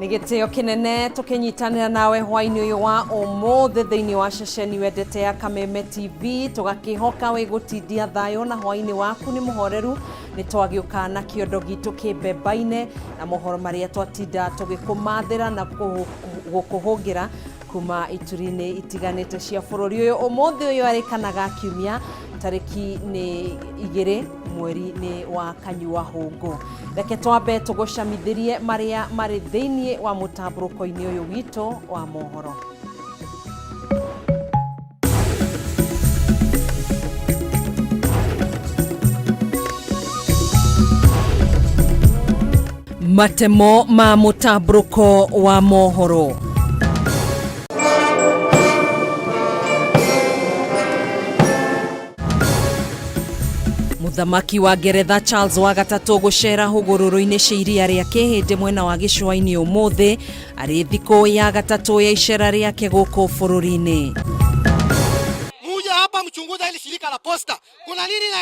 Gĩtĩo kĩnene tũkĩnyitanĩra nawe hwainĩ ũyũ wa ũmũthĩ thĩinĩ wa ceceni wendete ya Kameme TV, tũgakĩhoka wĩ gũtindia thayũ na hwainĩ waku nĩ mũhoreru. Nĩ twagĩũka na kĩondo gitũ kĩmbembaine na mohoro marĩa twatinda tũgĩkũmathĩra na gũkũhũngĩra kuma ituri-inĩ itiganĩte cia bũrũri ũyũ. Ũmũthĩ ũyũ arĩ kana ga kiumia, tarĩki nĩ 2 mweri nĩ wa kanyua hũngũ. Reke twambe tũgũcamithĩrie marĩa marĩ thĩinĩ wa mũtambũrũko-inĩ ũyũ witũ wa mohoro. Matemo ma mũtambũrũko wa mohoro. Mũthamaki wa Ngeretha Charles wa gatatũ gũcera hũgũrũrũ-inĩ cia iria rĩa Kĩhĩndĩ mwena wa gĩcũa-inĩ ũmũthĩ arĩ thikũ ya gatatũ ya icera rĩake gũkũ bũrũri-inĩ. Muje hapa mchunguza hili shirika la posta. Kuna nini na